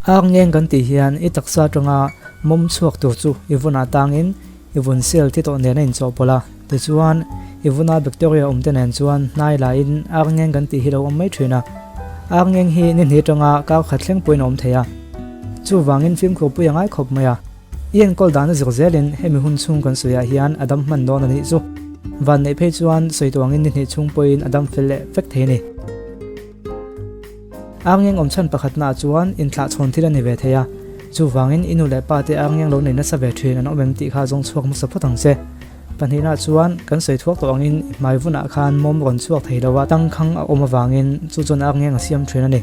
Ar ngeng kan tih hian i taksa atanga mawm chhuak tur chu i vunah tangin i vun cell thi tawh nen a inchawhpawlh a. Tichuan, i vuna bacteria awmte nen chuan hnai laiin ar ngeng kan tih hi lo awm mai thin a. Ar ngeng hi ni hnih atanga kar khat thleng pawhin a awm thei a. Chuvangin fimkhur pui a ngai khawp mai a. I enkawl dan a zir zelin hemi hun chhung kan sawiah hian a dam hman dawn a nih chu. Van neih phei chuan sawi tuangin ni hnih chhung pawhin a dam fel leh vek thei a ni. Arngeng awm chhan pakhatnaah chuan inthlah chhawn thil a ni ve thei a, chuvangin i nu leh pa te arngeng lo nei nasa ve thin an awm em tih kha zawng chhuak hmasa phawt ang che. Pahnihnaah chuan kan sawi thuak tawh angin i hmai vunah khan mawm rawn chhuak thei lo a, tangkhang a awm avangin chu chuan arngeng a siam thin a ni.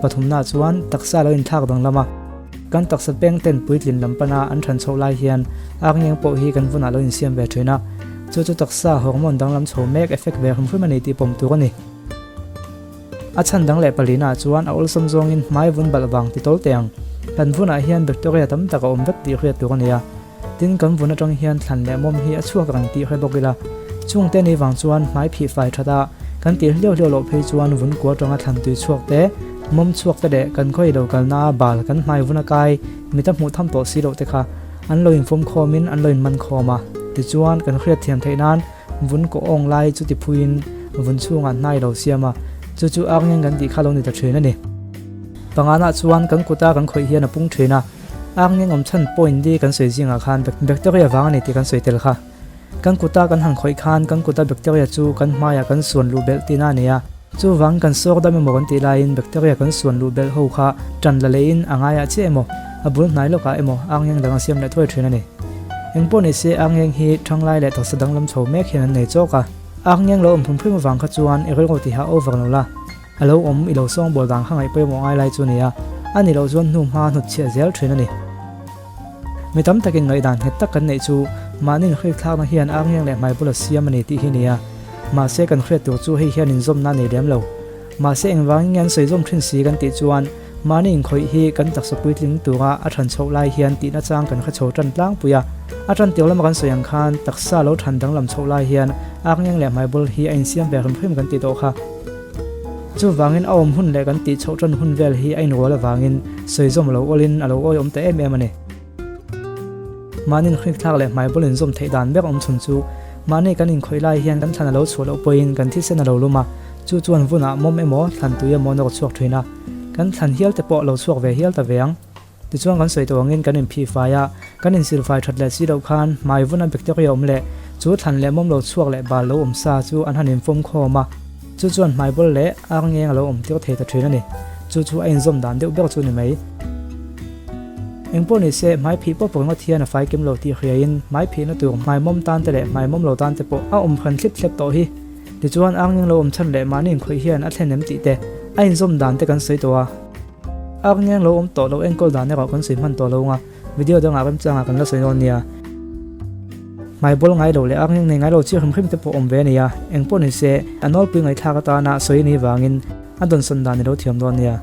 Pathumnaah chuan taksa lo inthlak danglam a, kan taksa peng ten puitlin lam pana an than chhoh lai hian arngeng pawh hi kan vunah lo insiam ve thin a, chu chu taksa hormone danglam chho mek effect ve hrim hrim a ni tih pawm tur a ni. A chhan dang leh palinaah chuan a awlsam zawngin hmai vun balh vang ti tawl teh ang. Kan vunah hian bacteria tam tak a awm vek tih hriat tur a ni a, tin kan vun atang hian thlan leh mawm hi a chhuak reng tih hre bawk ila. Chungte ni vang chuan hmai phih fai that a, kan tih hliau hliau loh phei chuan vun kua atanga thlan tui chhuak te, mawm chhuak te leh kan khawi lo kalna bal kan hmai vun a kai mit a hmuh tham tawh si loh te kha an lo infawm khawmin an lo inman khawm a. Tichuan kan hriat thiam theih nan Vun kaw awng lai chu ti phuiin vun chhungah hnai lo siam a, chu chu arngeng kan tih kha lo ni ta thin a ni. Panganah chuan kan kuta kan khawih hian a pung thin a, arngeng awm chhan point li kan sawi zingah khan bacteria vang a ni tih kan sawi tel kha. Kan kuta kan han khawih khan kan kuta bacteria chu kan hmaiah kan suan luh belh tihna a ni a, chuvang kan sawk dam emaw kan tih laiin bacteria kan suan luh belh ho kha tan la leiin a ngaiah chiah emaw, a bul hnai lawkah emaw arngeng dang a siam leh thuai thin a ni. Engpawh ni se Arngeng hi Thanglai leh taksa danglam chho mek hian an nei chawk a. Arngeng lo awm phum phum avang kha chuan i rilru tiha over lo la, a lo awm i lo sawngbawl dan kha ngaihpawimawh ngai lai chu a ni a, a ni loh chuan hnu hma hnut chhiah zel thin a ni. Mi tam takin ngaihdan nghet tak kan neih chu mahni inhrikthlakna hian Arngeng leh hmai bula siam a ni tih hi a ni a, mahse kan hriat tur chu hei hian inzawmna a nei lem lo. Mahse engvangin nge an sawi zawm thin si kan tih chuan mahni inkhawih hi kan taksa puitling tura a than chhoh lai hian tihna chang kan hre chho tan tlangpui a. A tan tir lama kan sawi ang khan taksa lo than danglam chhoh lai hian Arngeng leh Hmaibul hi a insiam ve hrim hrim kan tih tawh kha. Chuvangin a awm hun leh kan tih chhoh tan hun vel hi a inrual avangin sawi zawm lo awlin a lo awiawm ta em em a ni. Mahni inhrikthlak leh hmaibul inzawm theih dan ber awm chhun chu mahni kan inkhawih lai hian kan thlan a lo chhuah loh pawhin kan thisen a lo lum a, chu chuan vunah mawm emaw thlan tui emaw nawr chhuak thin a, kan thlan hial te pawh lo chhuak ve hial ta ve ang. Tichuan kan sawi tawh angin kan inphih fai a, kan insilfai that leh si loh khan hmai vuna bacteria awm leh chu thlan leh mawm lo chhuak leh bal lo awm sa chu an han infawm khawm a, chu chuan hmaibul leh arngeng a lo awm tir thei ta thin a ni. Chu chu a inzawm dan deuh ber chu a ni mai. Engpawh ni se, hmai phih pawp ringawt hian a fai kim lo tih hriaiin hmai phihna tur hmai mawm tan te leh hmai mawm lo tan te pawh a awm hran thlip thlep tawh hi. Tichuan, arngeng lo awm chhan leh mahni inkhawih hian a thlen em tih te, a inzawm dan te kan sawi tawh a. Arngeng lo awm tawh lo enkawl dan erawh kan sawi hman tawh lo anga video dangah remchangah kan la sawi dawn nia. Hmai bawl ngai lo leh arngeng nei ngai lo chi hrim hrim te pawh awm ve a ni a, engpawh ni se, a nawlpui ngaihthlak atana sawi ni vangin a dawnsawn dan i lo thiam dawn nia.